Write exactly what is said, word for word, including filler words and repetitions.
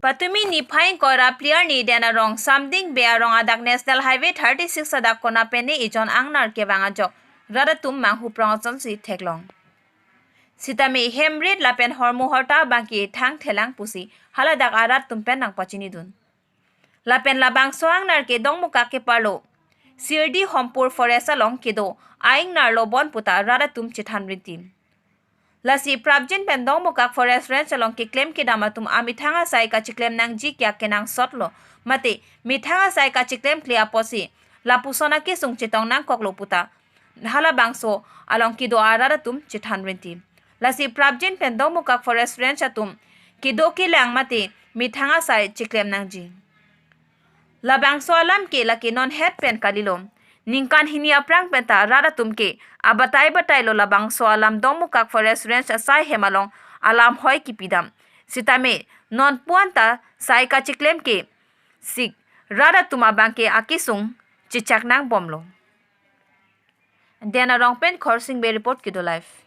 Patumi niphai ingkoi ra phli arni Dena rong Samding Bey arong adak National Highway thirty six adak kona pen ne ejon angnar kevang ajok rat atum manghu prong asonsi theklong. Sitame hem rit lapen hormu horta abangke thang thelang pusi haladak arat atum pen nangpachinidun. Lapen labangso angnar ke Dongmukak keparlo Sirdi Hompur Forest along kedo a-ingnar lo bon puta rat atum chethan rinti. Lasi prapjin pen Dongmukak Forest Range along keklem kedam atum amethang asai kachiklem nangji ke akenangsot lo, mate methang asai kachiklemkle apotsi lapuson akesung chetong nangkoklo puta halabangso along kedo arat atum chethan rinti. Lasi prapjin pen Dongmukak Forest Range atum kedo kelang mate methang asai chiklem nangji. Labangso alam ke lake non het pen kalilo. Ningkan hini aphrang penta rat atum ke abatai batai lo labangso alam Dongmukak Forest Range asai hem along alam hoi kipidam. Sitame non puan ta sai kachiklem kesik rat atum abangke akesung chechak nangbomlo. Dena rong pen Khorsing Bey report, Kedo Live.